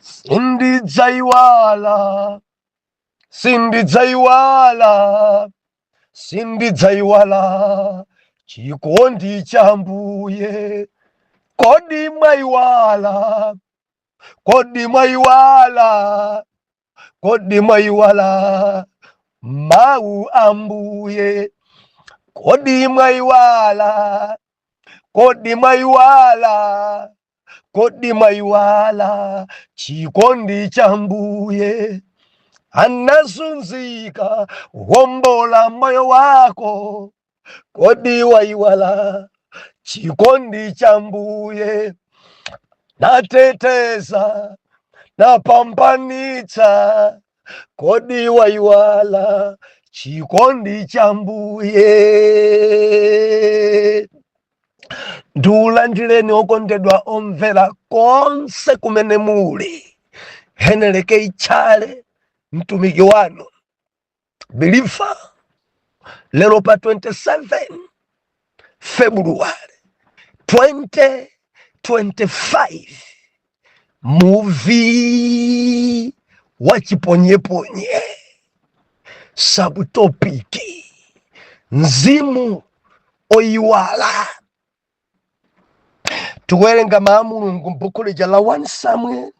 Sindidzaiwala, sindidzaiwala, sindidzaiwala chikondi cha Mbuye. Kodi mwaiwala? Kodi mwaiwala? Kodi mwaiwala mawu a Mbuye? Kodi mwaiwala? Kodi mwaiwala? Kodi mwaiwala chikondi cha Mbuye? Anazunzika wombola moyo wako. Kodi waiwala chikondi cha Mbuye? Nateteza, napambanitsa. Kodi waiwala chikondi cha Mbuye? Ndiulandireni okondedwa omvera konse kumene muli. Henry K. Chale, mtumiki wanu believer, lero pa 27 February 2025, muvi wa chiponyeponye, subtopic mzimu oyiwala. Tikuwerenga mawu a Mulungu m'buku lija la 1 Samuel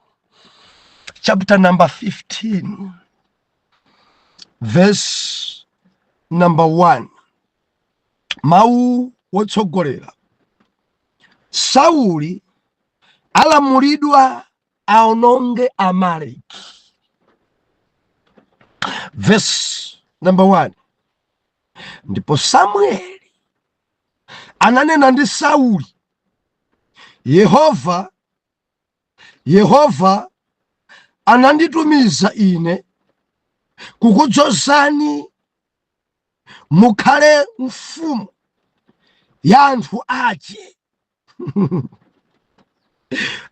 chapter number 15 verse number 1. Mawu wotsogolera: Sauli alamulidwa aononge Amaleki. Verse number 1: Ndipo Samueli ananena ndi Sauli, Yehova ananditumiza ine kukudzozani mukhale mfumu ya anthu ache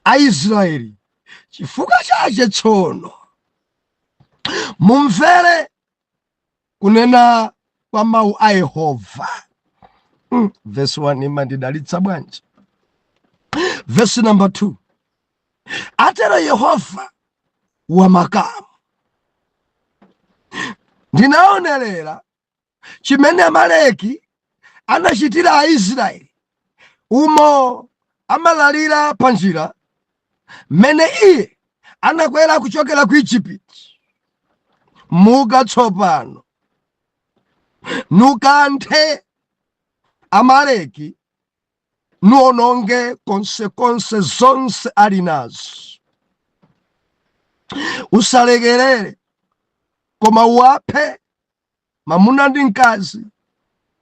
Aisraeli. Chifukwa chache tsono mumvere kunena kwa mawu a Yehova. Verse 1 imandidalitsa bwanji. Verse number 2: Atero Yehova wamakamu, ndinaonerera chimene Amaleki anachitira Aisraeli umo amalalira pa njira, mmene iye anakwera kuchokera ku Igupto. Muka tsopano, nukanthe Amaleki, nuononge konsekonse zonse ali nazo. Usalekerere, koma uwaphe mamuna ndi mkazi,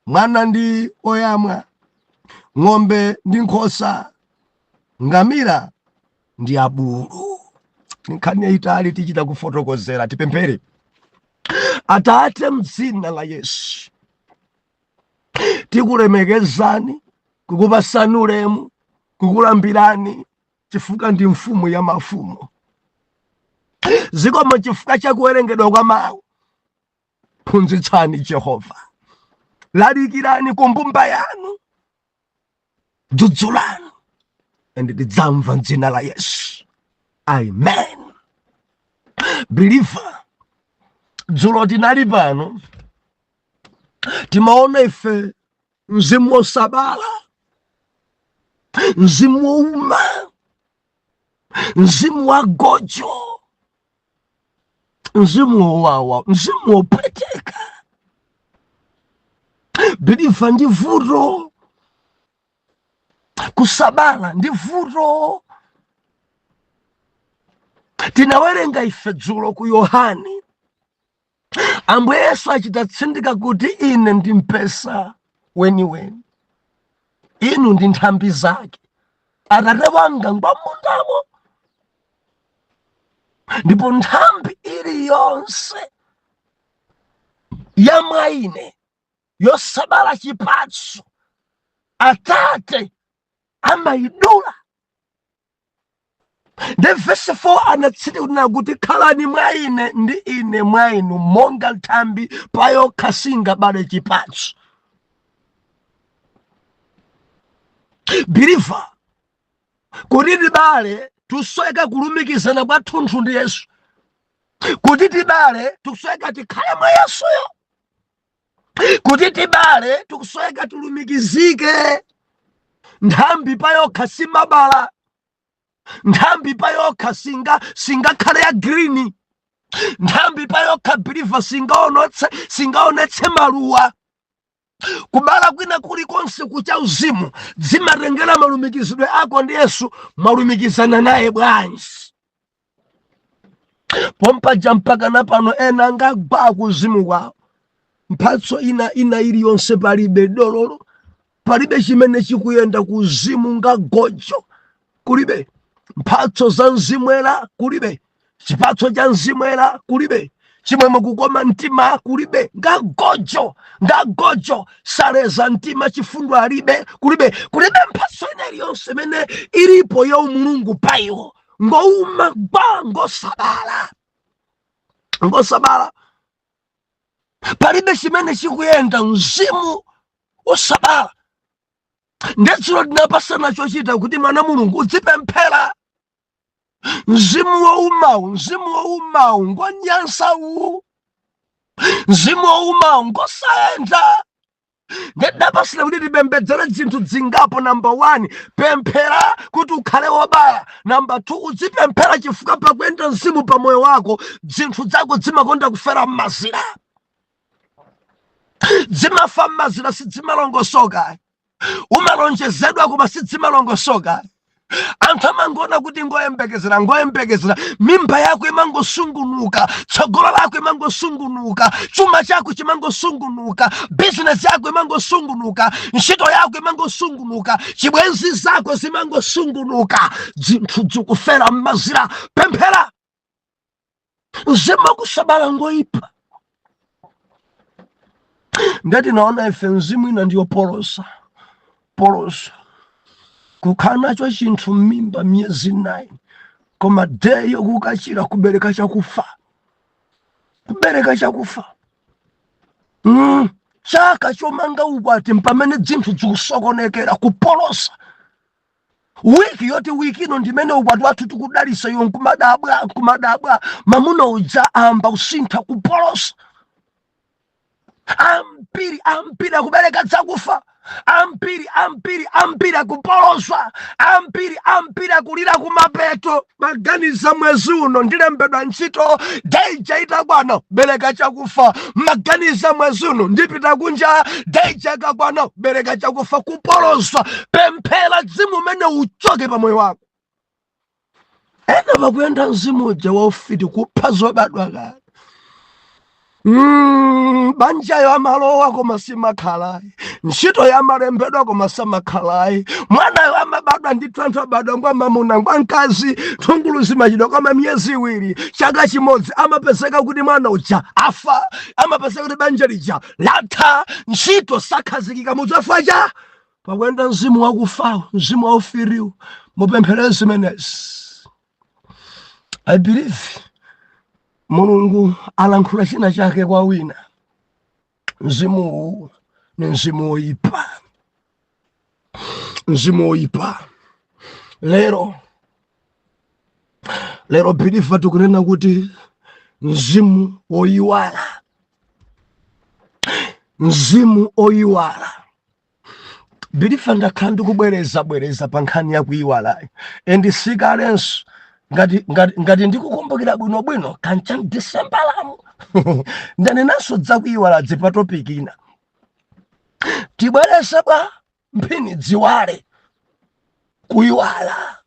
mwana ndi oyamwa, ng'ombe ndi nkhosa, ngamira ndi abulu. Nkhani yayitali, tichita kufotokozera. Tipemphere. Atate, mdzina la Yesu, tikulemekezani, kukupasani ulemu, kukulambirani chifukwa ndi mfumu ya mafumu. Zikomo chifukwa cha kuwerengedwa kwa mawu. Phunzitsani Jehova, lalikirani ku mbumba yanu, dzudzulani and tidzamva mdzina la Yesu, amen. Believer, dzulo tinali pano, timaona ife mzimu wosabala, mzimu wouma, mzimu wa gojo, mzimu wowawa, mzimu wopweteka. Believer, ndi vuto kusabala, ndi vuto. Tinawerenga ife dzulo ku Yohane, Ambuye Yesu achita tsindika kuti ine ndi mpesa weniweni, inu ndi nthambi zake, Atate wanga ngwa mundamo, ndipo nthambi iliyonse ya mwa ine yosabala chipatso, Atate amayidula. Ndi verse 4 anatsindika kunena kuti khalani mwa ine ndi ine mwa inu, monga nthambi payokha singabale chipatso. Believer, kuti tibale Tusweka kulumikizana kwathunthu ndi Yesu. Kuti tibale, tikusweka tikhale mwa Yesuyo. Kuti tibale, tikusweka tilumikizike. Nthambi payokha simabala. Nthambi payokha singakhale ya green. Nthambi payokha, believer, singaonetse maluwa. Kubala kwina kulikonse kucha uzimu zimatengera malumikizidwe ako ndi Yesu. Mwalumikizana naye bwanji? Pompaja mpaka na pano ena angagwa kuzimu kwawo, mphatso ina iliyonse palibe, dololo, palibe chimene chikuyenda kuzimu, ngagojo, kulibe mphatso za mzimwera, kulibe chipatso cha mzimwera, kulibe chimwemwe, kukoma mtima kulibe, ngagojo, ngagojo, saleza mtima, chifundo alibe, kulibe, kulibe mphatso ina iliyonse imene ilipo ya umulungu paiwo. Ngouma gwa, ngosabala, ngosabala, palibe chimene chikuyenda, mzimu osabala. Ndetsulo tinapasana chochita kuti mwana Mulungu udzipemphera. Mzimu woumawu, mzimu woumawu ngonyansawu, mzimu woumawu ngosayenda. Ndedapasira kuti tipembedzere zinthu zingapo. Number 1, pemphera kuti ukhale wobala. Number 2, udzipemphera chifukwa pakuyenda mzimu pa moyo wako, zinthu zako zimakonda kufera m'mazira, zimafa m'mazira, sizimalongosoka. Umalonjezedwa koma sizimalongosoka. Anthu amangoona kuti ngoyembekezera, ngoyembekezera. Mimba yako imangosungunuka, tsogolo lako imangosungunuka, chuma chako chimangosungunuka, bizinesi yako imangosungunuka, ntchito yako imangosungunuka, chibwenzi zako zimangosungunuka, zinthu zikufera m'mazira. Pemphera. Mzimu wakusabala ngoipa. Ndati naona ife mzimu ina ndiyo polosa, polosa, kukhala nacho chinthu m'mimba miyezi 9, koma day yokukachira kubereka chakufa, kubereka chakufa. Chaka chomanga ukwati mpamene zinthu zikusokonekera, kupolosa. Wiki yoti wiki ino ndimene ukwati wathu tikudalisa, iwo nkumadabwa, nkumadabwa, mamuna uja amba kusintha, kupolosa. Ambiri, ambiri akubereka zakufa, ambiri, ambiri, ambiri akupoloswa, ambiri, ambiri akulira kumapeto. Maganiza mwezi uno ndilembedwa ntchito, day ija itakwana bereka chakufa. Maganiza mwezi uno ndipita kunja, day ija ikakwana bereka chakufa, kupoloswa. Pemphera mzimu umene uchoke pa moyo wako. Ena pakuyenda mzimu uja waufiti, kupha zobadwa kale. Banjayo amalowa koma simakhalayi, ntchito yamalembedwa koma samakhalayi, mwanayo amabadwa ndithu, anthu abadwa ngwa mamuna, ngwa mkazi, nthungulu zimachidwa, koma miyezi 2, chaka chimodzi, amapezeka kuti mwana uja afa, amapezeka kuti banja lija latha, ntchito sakhazikika. Mudzafa cha pakuyenda mzimu wakufawo, mzimu waufiriwo. Mupemphere zimenezi. I believe Mulungu alankhula china chake kwa wina. Mzimu uwu ni mzimu woyipa, mzimu woyipa. Lero, lero believer, tikunena kuti mzimu woyiwala, mzimu oyiwala. Believer, ndakhala ndikubwereza bwereza pa nkhani ya kuyiwalayo, and sikalenso ngati ndikukumbukira bwinobwino, kancha December ndanenanso dzakuyiwala pa topic ina. Tibwereze bwa mphini dziwale kuyiwala,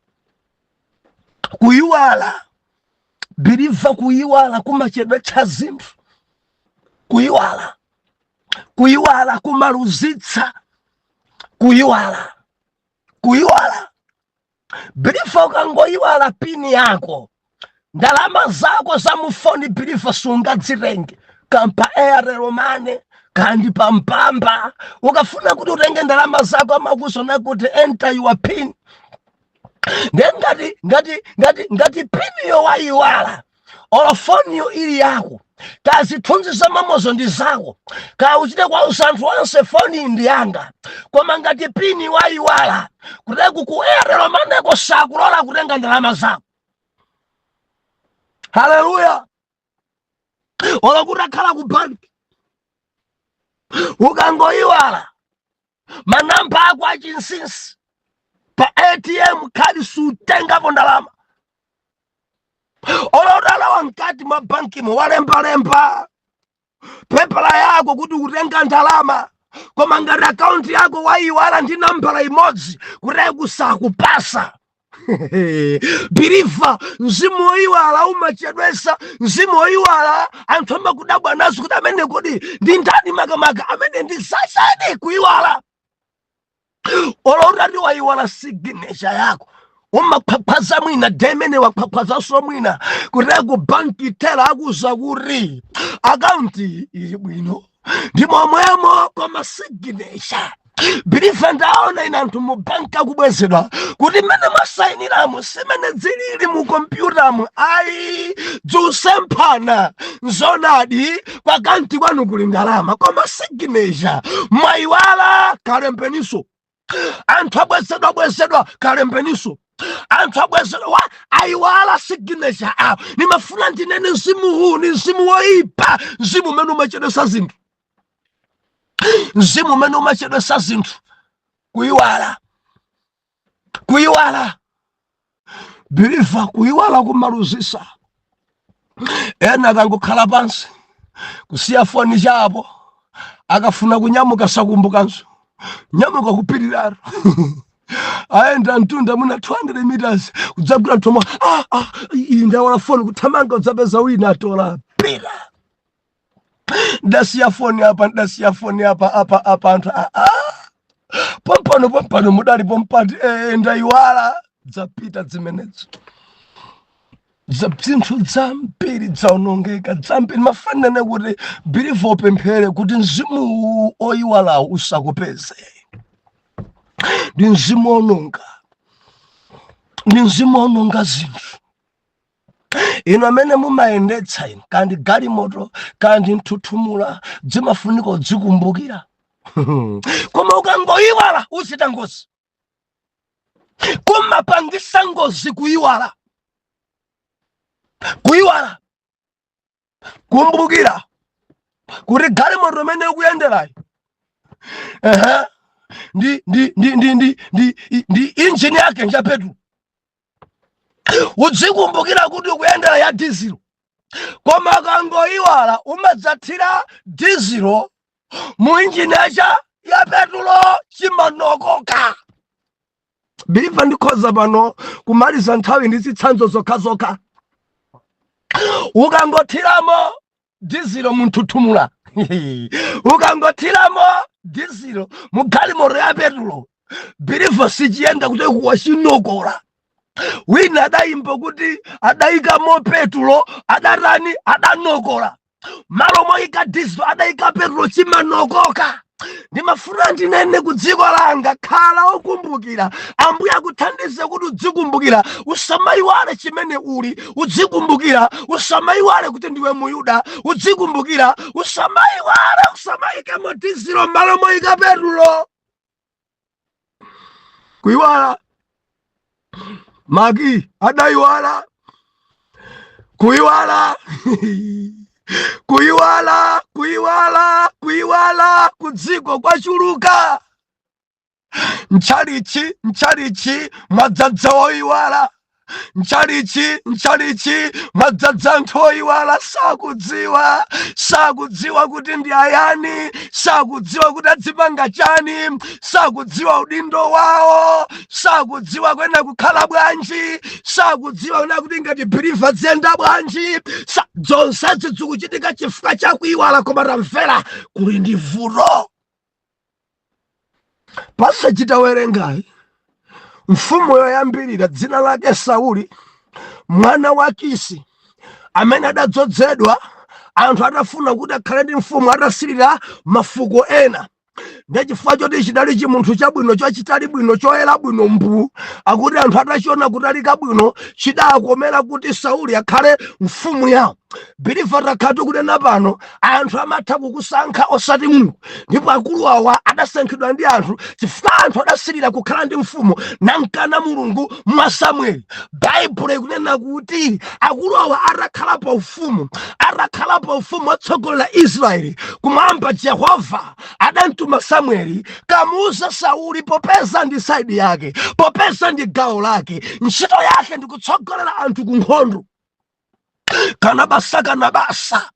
kuyiwala, believer, kuyiwala kumachedwetsa zinthu, kuyiwala, kuyiwala kumaluzitsa, kuyiwala, kuyiwala. Believer, ukangoyiwala PIN yako, ndalama zako za mufoni, believer, sungadzitenge kampa Airtel Money kandi pampamba. Ukafuna kuti utenge ndalama zako, amakusona kuti "Enter your PIN." Ndiye ngati PIN yo wayiwala, Olo foniyo ili yako, ka zithunzi za momozo ndi zako, ka uchite kwauza anthu onse foni ndi yanga, koma ngati PIN wayiwala, kuteku ku Airtel Money-ko sakulola kutenga ndalama zako. Haleluya! Olo kuti akhala ku banki, ukangoyiwala manamba ako achinsinsi pa ATM khadi, sutengapo ndalama. Olo utalowa mkati mwa bankimo, walembalemba pepala yako kuti kutenga ndalama, koma ngati akaunti yako wayiwala ndi nambala imodzi, kuteku sakupasa. Believer, mzimu woyiwala umachedwesa. Mzimu woyiwala, anthu amakudabwa nazo kuti amene kodi ndi ndani makamaka amene ndi zachani kuyiwala. Olo utati wayiwala signature yako, umakhwakhwaza mwina demene, wakhwakhwazanso mwina, kuteku banki teller akuza kuti akaunti ili bwino, ndi momwemo, koma signature. Believer, ndaona ine anthu mu banki akubwezedwa kuti mmene mwasayiniramo simene zilili mu kompyutamu. Ayi, dzusemphana. Nzonadi, kwa akaunti kwanu kuli ndalama, koma signature mwayiwala, kalembeniso. Anthu abwezedwa, bwezedwa, kalembeniso. Anthu abwezedwa wa ayiwala signature awo. Nimafuna ndinene, mzimu huu ni mzimu woyipa, mzimu umene umachedwesa zinthu, mzimu umene umachedwesa zinthu, kuyiwala, kuyiwala. Believer, kuyiwala kumaluzisa. Ena akangokhala pansi kusiya foni chapo, akafuna kunyamuka sakumbukanso. Nyamuka kupitiraro, ayenda mtunda muna 200 meters, kudzagwira mthomwa, ah, ah, iyi ndawala foni, kuthamanga udzapeza wina atola pira. Ndasiya foni apa, ndasiya foni apa, apa, apa. Anthu, ah, ah. Pompano pompano mudali pompati, ndayiwala. Dzapita zimenezo, zinthu zambiri dzaonongeka, zambiri. Mafanane kuti, believer, upemphere kuti mzimu oyiwalawo usakupeze. Ndi mzimu ononga, ndi mzimu ononga zinthu. Inu amene mumayendetsa inu, kandi galimoto kandi mthuthumula, zimafunika udzikumbukira, koma ukangoyiwala uchita ngozi. Kumapangisa ngozi kuyiwala, kuyiwala. Kumbukira kuti galimoto imene ukuyenderayi, ehe, ndi injini yake nja petrol. Udzikumbukira kuti ukuyendera ya dizilo, koma akangoyiwala umadzathira dizilo mu injini yacha ya petulo, chimanokoka. Believer, ndikhoza pano kumaliza nthawi ndi zitsanzo zokhazokha. Ukangothiramo dizilo munthuthumula, ukangothiramo dizilo mu galimoto ya petulo, believer, sichiyenda, kuti kuwachinokola. Wina adayimba kuti adayikamo petulo, adatani? Adanokola. Malo moyika dizilo adayika petulo, chimanokoka. Ndimafuna ndinene ku dziko langa, khala okumbukira. Ambuye akuthandize kuti udzikumbukira, usamayiwale chimene uli. Udzikumbukira, usamayiwale kuti ndiwe Muyuda. Udzikumbukira, usamayiwale, usamayikemo dizilo malo moyika petulo. Kuyiwala, maki adayiwala. Kuyiwala, kuyiwala, kuyiwala, kuyiwala kudziko kwachuluka. Mchalichi, mchalichi mwadzadza oyiwala. Mchalichi, mchalichi mwadzadza anthu oyiwala. Sakudziwa, sakudziwa kuti ndi ayani, sakudziwa kuti adzipanga chani, sakudziwa udindo wawo, sakudziwa kwena kukhala bwanji, sakudziwa kwena kuti ngati believer ziyenda bwanji. Zonsezi zikuchitika chifukwa chakuyiwala. Koma tamvera, kuli ndi vuto pasachita. Werengayi mfumu yoyambirira, dzina lake Sauli mwana wa Kisi, amene adadzozedwa anthu atafuna kuti akhale ndi mfumu, atasilira mafuko ena. Ndiye chifukwa choti chidali chimunthu chabwino, chachitali bwino, choyera bwino mbu, akuti anthu atachiona kutalika bwino chidakomera kuti Sauli akhale mfumu yawo. Believer, takhala tikunena pano, anthu amatha kukusankha osati Mulungu. Ndipo akulu awa adasankhidwa ndi anthu chifukwa anthu adasirira kukhala ndi mfumu nankana Mulungu mwa Samueli. Baibulo ikunena kuti akulu awa atakhala pa ufumu, atakhala pa ufumu watsogolera Israeli, kumwamba Jehova adamtuma Samueli kamuuza Sauli, popeza ndi side yake, popeza ndi gawo lake, ntchito yake ndi kutsogolera anthu ku nkhondo. Kana basa, kana basa.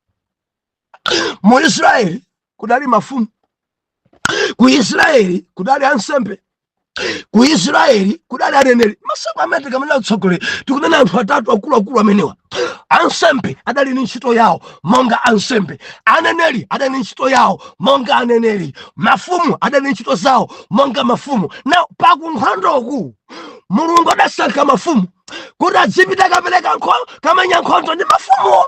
Mu Israeli kudali mafumu, ku Israeli kudali ansembe, ku Israeli kudali aneneri. Masiku amene tikamene atsogoleri tikunena anthu atatu akuluakulu amenewa. Ansembe adali ndi ntchito yawo monga ansembe, aneneri adali ndi ntchito yawo monga aneneri, mafumu adali ndi ntchito zawo monga mafumu. Na pakunkhondoku Mulungu adasankha mafumu kuti adzipita kapereka kamenya nkhondo ndi mafumuwo.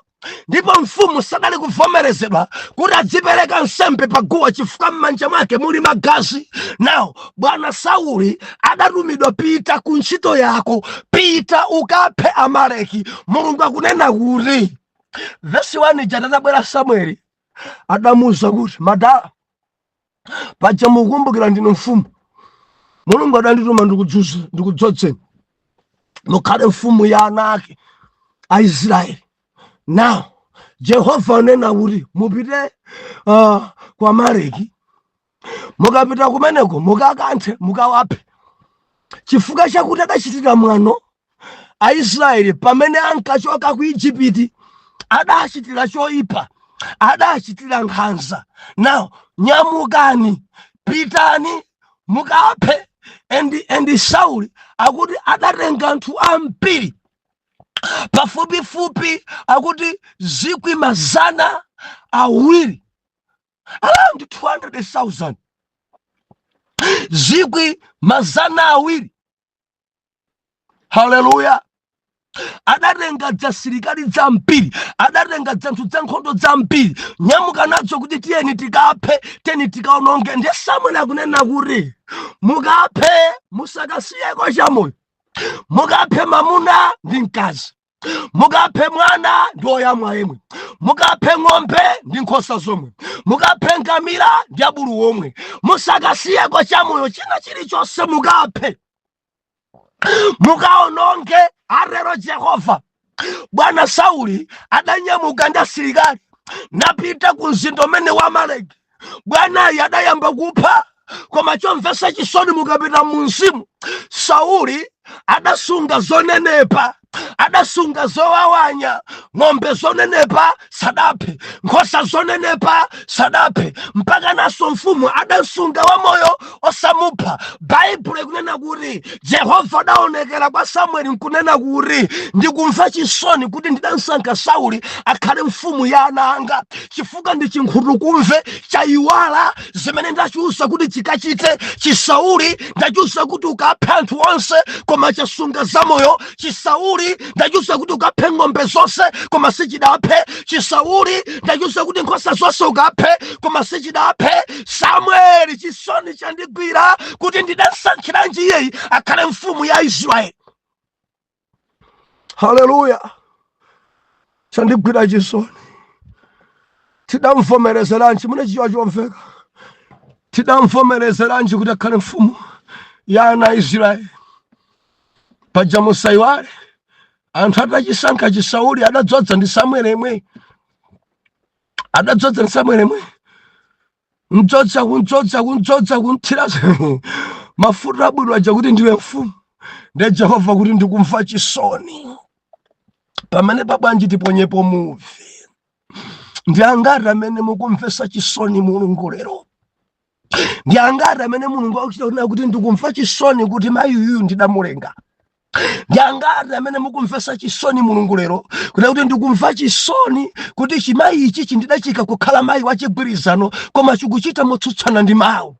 Ndipo mfumu sadali kuvomerezedwa kuti adzipereka nsembe paguwa chifukwa m'manja mwake muli magazi. Now bwana Sauli adatumidwa, pita ku ntchito yako, pita ukaphe Amaleki. Mulungu akunena kuti vesi 1 ija, tatabwera Samueli adamuwuza kuti, madala, paja mukukumbukira ndinu mfumu, Mulungu adandituma ndikudzodzeni mukhale mfumu ya ana ake Aisraeli. Now Jehova anena kuti mupite kwa Amaleki, mukapita kumeneko mukakanthe, mukawaphe, chifukwa chakuti adachitira mwano Aisraeli pamene ankachoka ku Igupti, adachitira choyipa, adachitira nkhanza. Now nyamukani, pitani mukaphe. And Sauli akuti adatenga anthu ambiri, pafupifupi akuti 200,000, around 200,000, 200,000. Haleluya! Adatenga dzasilikali dzambiri, adatenga dzanthu dzankhondo dzambiri, nyamuka nadzo kuti tiyeni tikaphe, tiyeni tikaononge. Ndiye Samueli akunena kuti mukaphe, musakasiyeko chamoyo, mukaphe mamuna ndi mkazi, mukaphe mwana ndi oyamwa yemwe, mukaphe ng'ombe ndi nkhosa zomwe, mukaphe ngamira ndi abulu omwe, musakasiyeko chamoyo china chilichonse, mukaphe, mukaononge, atero Jehova. Bwana Sauli adanyamuka ndi asilikali napita ku mzinda umene wa Amaleki. Bwanayi adayamba kupha, koma chomvetsa chisoni, mukapita mu mzimu, Sauli adasunga zonenepa, adasunga zowawanya. Ng'ombe zonenepa sadaphe, nkhosa zonenepa sadaphe, mpaka naso mfumu adasunga wamoyo osamupha. Baibulo ikunena kuti Jehova adaonekera kwa Samueli nkunena kuti, ndikumva chisoni kuti ndidasankha Sauli akhale mfumu ya ana anga, chifukwa ndi chinkhutukumve, chayiwala zimene ndachiuza kuti chikachite. Chisauli ndachiuza kuti ukaphe anthu onse, koma chasunga zamoyo. Chisauli ndachiuza kuti ukaphe ng'ombe zonse, koma sichidaphe. Chisauli ndachiuza kuti nkhosa zonse ukaphe, koma sichidaphe. Samueli, chisoni chandigwira kuti ndidasankhiranji iyeyi akhale mfumu ya Israeli. Haleluya! Chandigwira chisoni, tidamvomerezeranji? Mune chiwa chomveka, tidamvomerezeranji kuti akhale mfumu ya ana a Israeli? Paja musayiwale, anthu atachisankha Chisauli, adadzodza ndi Samueli yemwe, adadzodza ndi Samueli yemwe, mdzodza, kumdzodza, kumdzodza, kumthira mafuta abwino aja kuti ndiwe mfumu. Ndiye Jehova kuti ndikumva chisoni pamene pabwanji tiponyepo muvi. Ndi angati amene mukumvesa chisoni Mulungu lero? Ndi angati amene Mulungu akuchita kunena kuti ndikumva chisoni kuti mayi uyuyu ndidamulenga? Ndi angati amene mukumvesa chisoni Mulungu lero kuti ndikumva chisoni kuti chimayi ichi chindidachika kukhala mayi wachigwirizano, koma chikuchita motsutsana ndi mawu?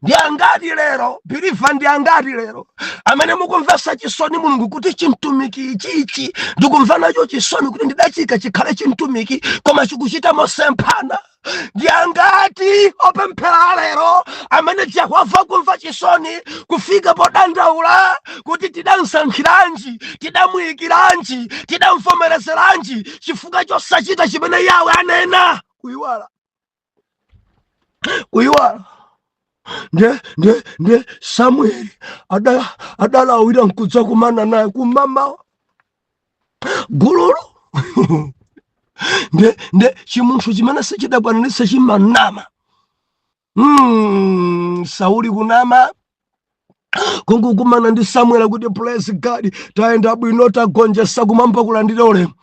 Ndi angati lero, believer, ndi angati lero amene mukumvesa chisoni Mulungu kuti chimtumiki ichichi ndikumva nacho chisoni kuti ndidachika chikhale chimtumiki, koma chikuchita mosemphana? Ndi angati opemphera lero amene Jehova kumva chisoni kufika podandaula kuti tidamsankhiranji, tidamuyikiranji, tidamvomerezeranji chifukwa chosachita chimene Yawe anena? Kuyiwala, kuyiwala. Nde Samueli adalawira nkudza kumana naye kumamawa gululu. Nde chimunthu chimene sichidakwaniritse chimanama. Sauli kunama kungukumana ndi Samueli kuti, "Praise God, tayenda bwino, tagonjetsa, kumwamba kulandira ulemu.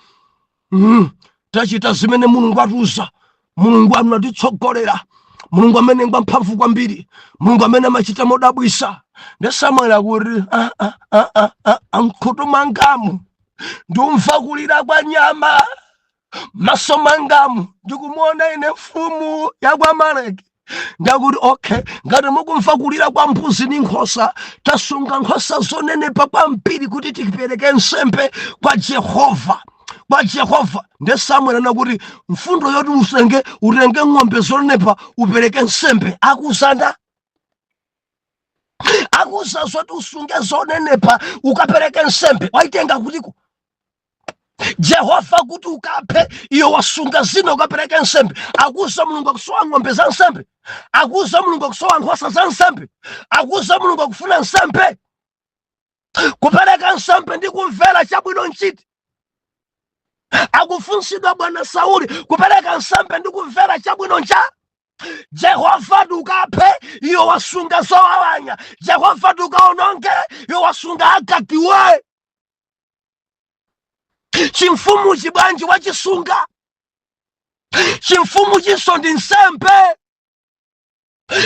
Tachita zimene Mulungu atiuza. Mulungu anatitsogolera, Mulungu amene ngwa mphamvu kwambiri, Mulungu amene amachita modabwisa." Ndi Samueli akuti, "Ah, ah, ah, ah, ah, ah, mkhutu mwangamu ndumva kulira kwa nyama, maso mwangamu ndikumuona ine mfumu ya kwa Amaleki." Ndakuti, "Okay, ngati mukumva kulira kwa mbuzi ndi nkhosa, tasunga nkhosa zonenepa kwambiri kuti tipereke nsembe kwa Jehova, kwa Jehova." Nde Samuel anakuti, "Mfundo yoti utenge ng'ombe zonenepa upereke nsembe akuzanda akuza zoti usunge zonenepa ukapereke nsembe waitenga kutiko? Jehova kuti ukaphe, iyo wasunga zina ukapereke nsembe. Akuza Mulungu akusowa ng'ombe za nsembe? Akuza Mulungu akusowa nkhosa za nsembe? Akuza Mulungu akufuna nsembe? Kupereka nsembe ndi kumvera, chabwino nchiti?" Akufunsidwa bwana Sauli, "Kupereka nsembe ndi kumvera, chabwino ncha?" Jehova ukaphe, iyo wasunga zowawanya. Jehova ukaononge, iyo wasunga Agagiwe. Chimfumu chibwanji wachisunga? Chimfumu chinso ndi nsembe.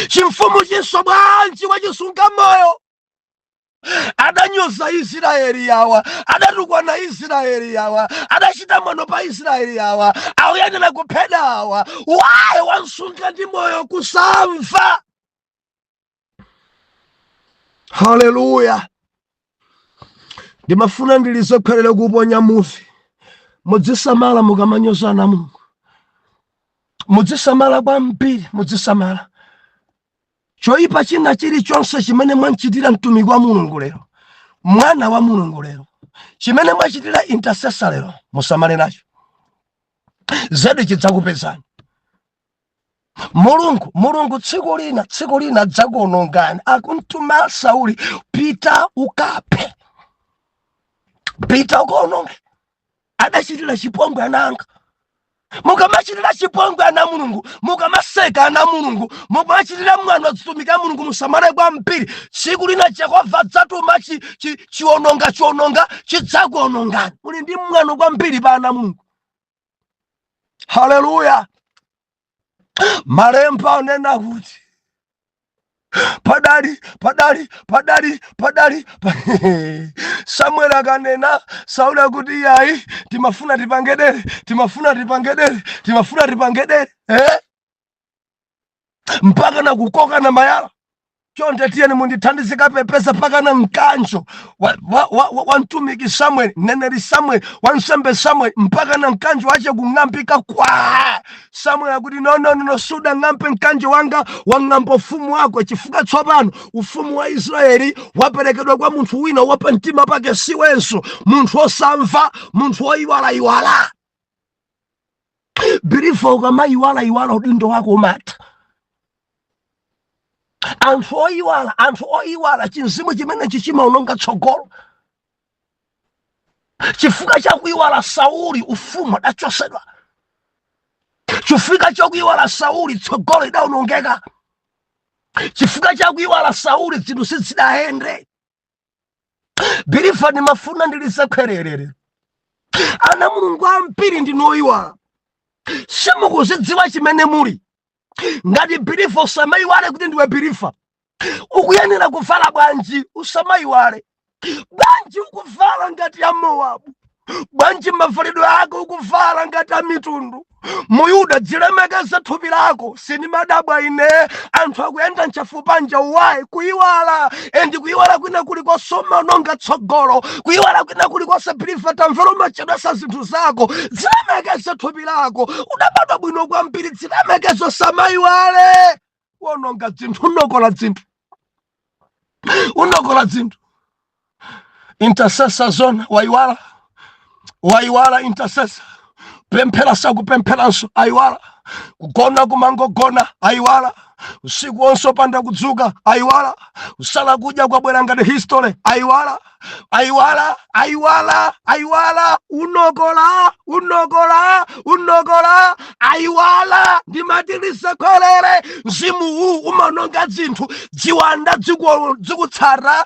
Chimfumu chinso bwanji wachisunga moyo? Adanyoza Israeli yawa, adatukwana Israeli yawa, adachita mwano pa Israeli yawa, akuyenera kuphedwa awa. Waye wansunga ndi moyo? Kusamva. Haleluya! Ndimafuna ndilize khwerere kuponya muvi. Mudzisamala mukamanyozana Mulungu, mudzisamala kwambiri, mudzisamala. Choyipa china chilichonse chimene mwanchitira mtumiki wa Mulungu lero, mwana wa Mulungu lero, chimene mwachitira intercessor lero, musamale nacho zedi, chidzakupezani. Mulungu tsiku lina adzakuonongani. Akumtuma Sauli, "Pita ukaphe, pita ukaononge, adachitira chipongwe ananga." Mukamachitira chipongwe ana Mulungu, mukamaseka ana Mulungu, mukamachitira mwano azitumiki a Mulungu, musamale kwambiri. Tsiku lina Jehova adzatuma chiononga, chiononga chidzakuonongani. Muli ndi mwano kwambiri pa ana Mulungu. Haleluya! Malemba anena kuti padali padali padali padali Samuel akanena, Sauli akuti, "Yayi, timafuna tipangedere, timafuna tipangedere, timafuna tipangedere," eh? Mpaka na kukoka na mayala. "Chonde tiyeni mundithandize kapepesa." Paka na mkanjo wa mtumiki Samuel, mneneri Samuel, wansembe Samuel, mpaka na mkanjo wache kung'ambika kwa Samuel. Akuti, "No, no, no, sudang'ambe mkanjo wanga, wang'amba ufumu wako, chifukwa tsopano ufumu wa Israeli waperekedwa kwa munthu wina wapa mtima pake siwenso, munthu osamva, munthu woyiwalayiwala." Believer, ukamayiwalayiwala udindo wako umatha. Anthu oyiwala, anthu oyiwala, chinzimu chimenechi chimaononga tsogolo. Chifukwa chakuyiwala Sauli, ufumu adachosedwa. Chifukwa chakuyiwala Sauli, tsogolo idawonongeka. Chifukwa chakuyiwala Sauli, zinthu sizidayende. Believer, ndimafuna ndilizakhwererere. Ana Mulungu ambiri ndinoyiwala, simukuzidziwa chimene muli. Ngati believer, usamayiwale kuti ndiwe believer. Ukuyenera kuvala bwanji? Usamayiwale. Bwanji ukuvala ngati ya Mowabu? Bwanji mavalidwe ako ukuvala ngati a mitundu? Muyuda, dzilemekeze thupi lako. Sindimadabwa ine anthu akuyenda mchafupanja. Why? Kuyiwala. And kuyiwala kwina kulikonse umanonga tsogolo. Kuyiwala kwina kulikonse, believer, tamvera, umachedwesa zinthu zako. Dzilemekeze thupi lako, udabadwa bwino kwambiri. Dzilemekeze, samayiwale. Wononga dzinthu, unokola dzinthu, unokola dzinthu. Intercessor zona wayiwala, wayiwala. Intercessor pemphera, sakupempheranso, ayiwala. Kugona, kumangogona, ayiwala. Usiku wonse opanda kudzuka, ayiwala. Kusala kudya kwabwera ngati history, ayiwala, ayiwala, ayiwala, ayiwala. Unokola, unokola, unokola, ayiwala. Ndimatilize khwelere, mzimu uwu umanonga dzinthu. Dziwanda dzikutsata,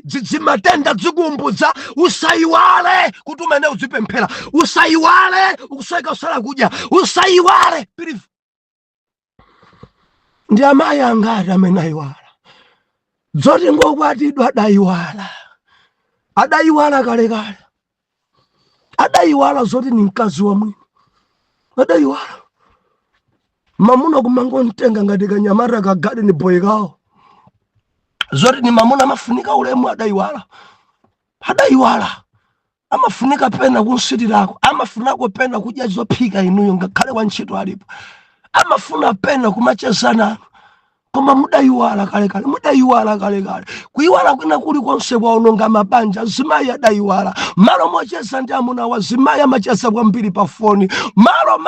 dzimatenda dzikumbudza. Usayiwale kuti umene udzipemphera, usayiwale ukusweka usala kudya, usayiwale. Believe. Ndi amayi angati amene ayiwala dzoti ngokwatidwa? Adayiwala, adayiwala kalekale, adayiwala zoti ni mkazi wa mwini, adayiwala. Mamuna kumangomtenga ngati kanyamata ka garden boy kawo. Zoti ni mamuna amafunika ulemu, adayiwala, adayiwala. Amafunika pena kunsitirako, amafunako pena kudya zophika inuyo ngakhale wantchito alipo, amafuna pena kumachezana, koma mudayiwala kalekale, mudayiwala kalekale. Kuyiwala kwina kulikonse kwaononga mabanja. Zimayi adayiwala, malo mocheza ndi amunawo, azimayi amacheza kwambiri pa foni. Malo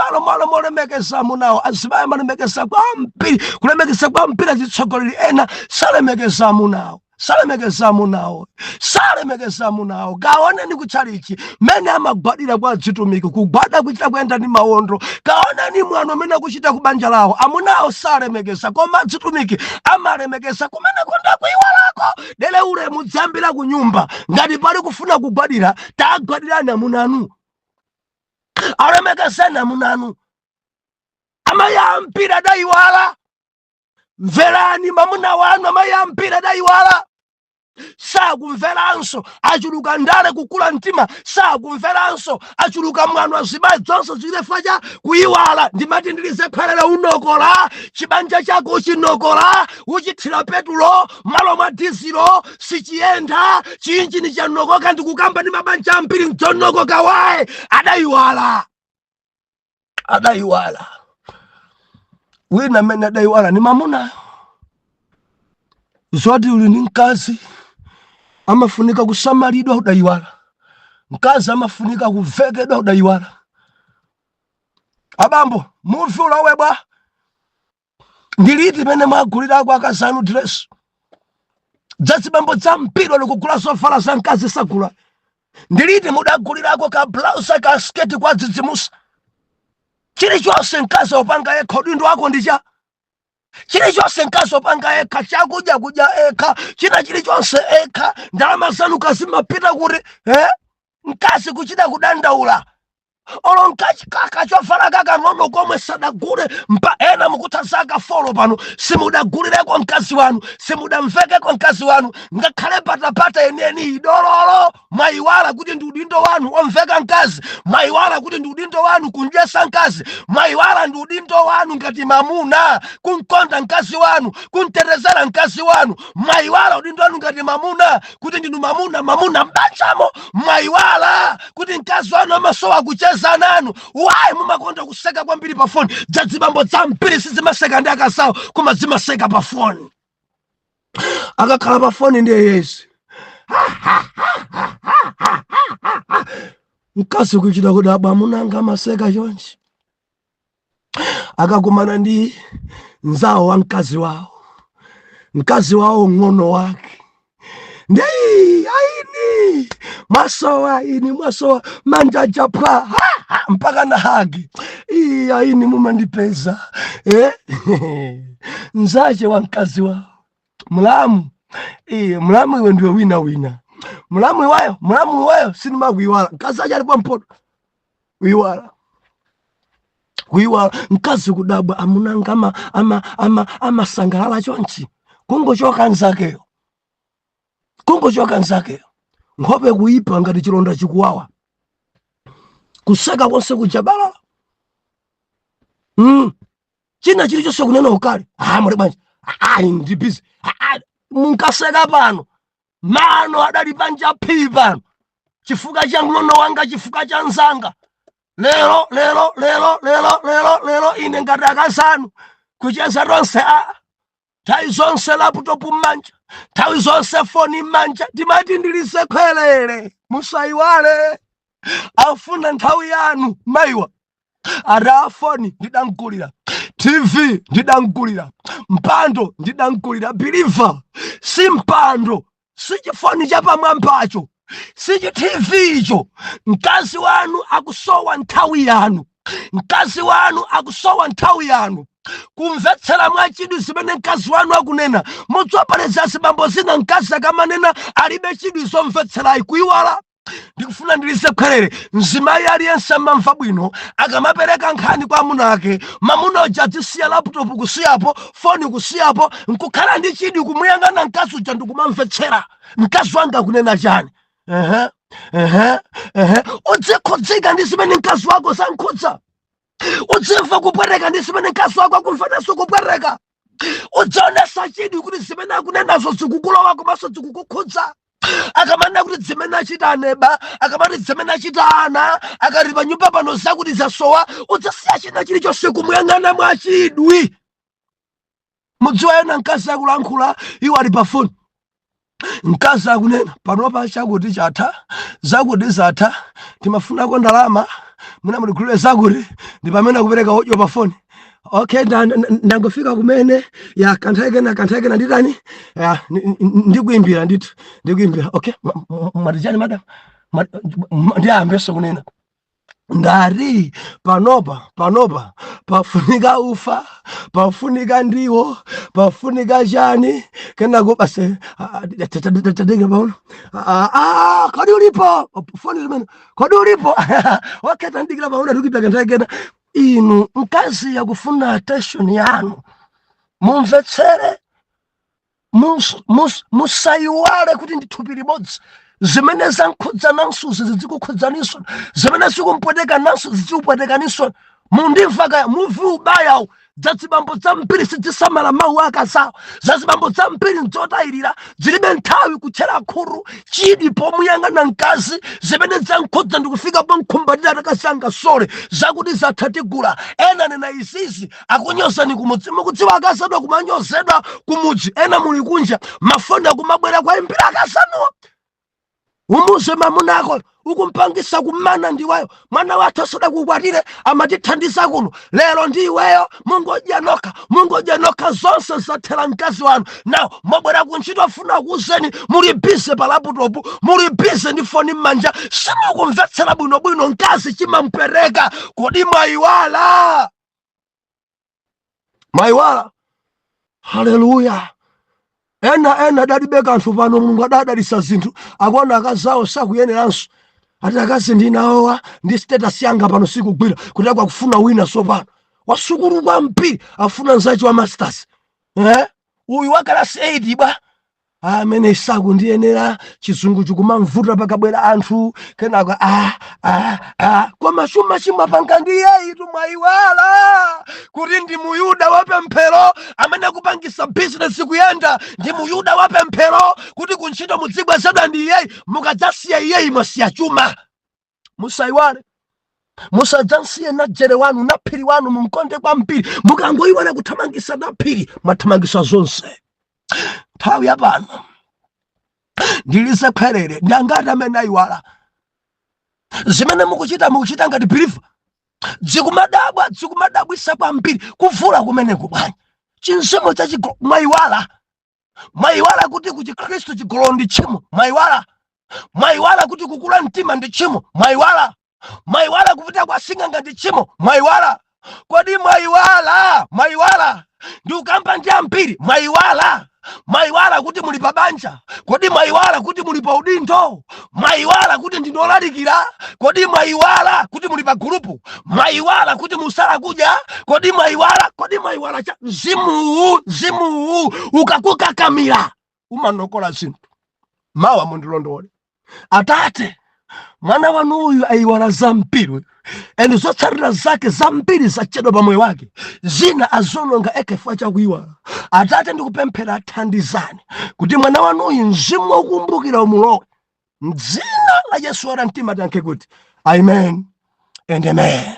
molemekeza amunawo, azimayi amalemekeza kwambiri, kulemekeza kwambiri. Azitsogoleri ena salemekeza amunawo, salemekeza amunawo, salemekeza amunawo. Kaoneni kutchalichi mene amagwadira kwa adzitumiki, kugwada kuchita kuyenda ndi mawondo. Kaoneni mwano amene akuchita ku banja lawo. Amunawo salemekeza, koma adzitumiki amalemekeza. Kumene konda kuyiwalako dele, ulemu dzambira ku nyumba. Ngati pali kufuna kugwadira, tagwadirani amunanu, alemekezeni amunanu. Amayi ambiri adayiwala. Mverani mamuna wanu. Amayi ambiri adayiwala, sakumveranso. Achuluka ndale, kukula mtima, sakumveranso. Achuluka mwano azimayi, zonse zilefa cha kuyiwala. Ndimati ndilize khwalera, unokola chibanja chako, uchinokola, uchithira petulo malo mwa dizilo, sichiyenda, chinjini chanokoka. Ndikukamba ndi mabanja ambiri mdzonokoka. Why? Adayiwala, adayiwala. Wina amene adayiwala ni mamunayo. Zoti uli ni mkazi amafunika kusamalidwa, udayiwala. Mkazi amafunika kuvekedwa, udayiwala. Abambo, muvi ulowebwa ndiliti pene mwagulirako akazanu dress? Dzazibambo dzambiri likugula zovala za mkazi sagula. Ndiliti mudagulirako ka blouse, ka sketi kwa dzidzimusa? Chilichonse mkazi opanga yekha, udindo wako ndicha chilichonse mkazi opanga yekha, chakudya kudya ekha, china chilichonse ekha. Ndalama zanu kazimapita kuti, eh? Mkazi kuchita kudandaula, olo nkachikaka chovala kakang'ono komwe sadagule. Mpa ena mukutha zaka 4 pano simudagulireko mkazi wanu, simudamvekeko mkazi wanu ngakhale patapata yeniyeni idololo. Mwayiwala kuti ndi udindo wanu omveka mkazi, mwayiwala kuti ndi udindo wanu kumdyesa mkazi, mwayiwala ndi udindo wanu ngati mamuna kumkonda mkazi wanu, kumtetezera mkazi wanu. Mwayiwala udindo wanu ngati mamuna, kuti ndinu mamuna, mamuna mbanjamo. Mwayiwala kuti mkazi wanu amasowa kucheza nanu. Why? Mumakonda kuseka kwambiri pa foni. Dzadzibambo dzambiri sizimaseka ndi akazawo, koma zimaseka pa foni. Akakhala pa foni ndiye yesi, mkazi kuchita kudabwa, amunanga amaseka chonchi. Akakumana ndi nzawo wa mkazi wawo, mkazi wawo ng'ono wake, ndi aini mwasowa, ini mwasowa, manja japwa mpaka na hug. Iyi aini mumandipeza, eh? Nzache wa mkazi wawo, mulamu iye, mulamu iwe ndiwe wina wina, mulamu iwayo, mulamu iwayo, sindimakuiwala. Mkazi ache alipo mpoto, kuiwala, kuiwala. Mkazi kudabwa, amunanga amasangalala chonchi. Kungochoka nzakeyo, kungochoka nzakeyo, nkhope kuipa ngati chilonda chikuwawa, kuseka konse kujabalala. China chilichonse kunena ukali. Ah, muli bwanji? Ah, ndi busy. Ah, munkaseka pano, mano adali panja phii pano chifukwa cha ng'ono wanga, chifukwa cha nzanga. Lero, lero, lero, lero, lero, lero ine ngati akazanu kucheza tonse, a nthawi zonse laptop m'manja, nthawi zonse foni m'manja. Timati ndilise khwelere. Musayiwale, afuna nthawi yanu. Mayiwa ati foni ndidamgulira, TV ndidamgulira, mpando ndidamgulira. Believer, si mpando, si chifoni chapamwambacho, si chi TV icho. Mkazi wanu akusowa nthawi yanu. Mkazi wanu akusowa nthawi yanu, kumvetsera mwachidwi zimene mkazi wanu akunena. Mudzopaleza zibambo zina, mkazi akamanena alibe chidwi zomvetserayi, kuiwala. Ndikufuna ndilise khwerere: mzimayi aliyense amamva bwino akamapereka nkhani kwa amuna ake. Mamuna uja adzisiya laptop kusiyapo, foni kusiyapo, nkukhala ndi chidwi kumuyang'ana mkazi uja ndikumamvetsera: mkazi wanga akunena chani? Ehe, ehe, ehe. Udzikhudzika ndi zimene mkazi wako zankhudza, udzimva kupwereka ndi zimene mkazi wako akumva naso kupwereka, udzionesa chidwi kuti zimene akunenazo zikukulowa komanso zikukukhudza. Akamanena kuti zimene achita aneba, akamati zimene achita ana, akati pa nyumba pano zakuti zasowa, udzasiya china chilichonse kumuyang'ana mwachidwi. Mudziwa, ena mkazi akulankhula, iwo ali pa foni. Mkazi akunena panopa chakuti chatha, zakuti zatha, timafunako ndalama, mwina mutigulire zakuti, ndi pamene akupereka audio pa foni: "Okay, ndangofika kumene ya kanthawi kena, kanthawi kena nditani ya ndikuimbira ndithu, ndikuimbira. Okay, mwatijani madam?" Ndiyambeso kunena ngati panopa, panopa pafunika ufa, pafunika ndiwo, pafunika chani. Kenako basi, tadeka pauno. Kodi ulipo? Foni zimene, kodi ulipo? Okay, tandikira pauno, tikupita kanthawi kena. Inu, mkazi yakufuna attention yanu, mumvetsere. Musayiwale kuti ndi thupi limodzi. Zimene zankhudza nansuzi zizikukhudzaninso, zimene zikumpweteka nanso zizikupwetekaninso. Mundimva kaya muvi ubayawu? Zazibambo zambiri sizisamala mawu akazawo. Zazibambo zambiri nzotayirira, zilibe nthawi kutchera khutu chidi pomuyang'ana mkazi zimene zankhudza ndikufika pomkhumbatira atakasanga sole zakuti zatha, tigula. Ena nena izizi, akunyozani kumudzi. Mukudziwa akazadwa kumanyozedwa kumudzi, ena muli kunja, mafoni akumabwera kwaimbira akazanuwa: "Umuze mamuna ako ukumpangisa kumana ndiweyo. Mwana wathu asadakukwatire amatithandiza kuno, lero ndi iweyo mungodya nokha, mungodya nokha." Zonse zathera mkazi wanu. Now mwabwera kuntchito, afuna kuuzeni, muli busy pa laptop, muli busy ndi foni m'manja, simukumvetsera bwinobwino. Mkazi chimampereka. Kodi mwayiwala? Mwayiwala? Haleluya! Ena ena adalibe kanthu, pano Mulungu adadalisa zinthu, akuona akazawo sakuyeneranso, ati akazi ndinawowa ndi status yanga pano sikugwira, kuti akufuna wina sopano wasukulu kwambiri, afuna nzachi wa masters, eh? Uyu wa kalasi 8 bwa amene sakundiyenera, chizungu chikumamvuta pakabwera anthu. Kenako ah, ah, ah. Koma chuma chimapanga ndi iyeyi. Mwayiwala kuti ndi muyuda wapemphero amene akupangisa bizinesi kuyenda, ndi muyuda wapemphero kuti kuntchito mudzibwezedwa ndi iyeyi. Mukadzasiya iyeyi, mwasiya chuma. Musayiwale, musadzansiye najere wanu, naphiri wanu, mumkonde kwambiri. Mukangoyiwala kuthamangisa naphiri, mwathamangisa zonse. Nthawi yapano ndilize khwerere: ndi angati amene ayiwala zimene mukuchita? Mukuchita ngati believer, dzikumadabwa, dzikumadabwisa kwambiri kuvula kumeneku bwanji, chinzimo chachigolo. Mwayiwala, mwayiwala kuti ku Chikhristu chigololo ndi tchimo. Mwayiwala, mwayiwala kuti kukula mtima ndi tchimo. Mwayiwala, mwayiwala kupita kwa sing'anga ndi tchimo. Mwayiwala? Kodi mwayiwala? Mwayiwala? Ndi ukamba ndi ambiri. Mwayiwala, mwayiwala kuti muli pa banja? Kodi mwayiwala kuti muli pa udindo? Mwayiwala kuti ndinolalikira? Kodi mwayiwala kuti muli pa gulupu? Mwayiwala kuti musala kudya? Kodi mwayiwala? Kodi mwayiwala cha mzimuwu? Mzimuwu ukakukakamira umanokola zinthu. Mawa mundilondole. Atate, Mwana wanu uyu ayiwala zambiri, and zotsatira zake zambiri zachedwa pa moyo wake, zina azononga eke chifukwa chakuyiwala. Atate, ndikupemphera, thandizani kuti mwana wanuyu mzimu wokumbukira umulowe mdzina la Yesu. Ora mtima tiyankhe kuti amen and amen.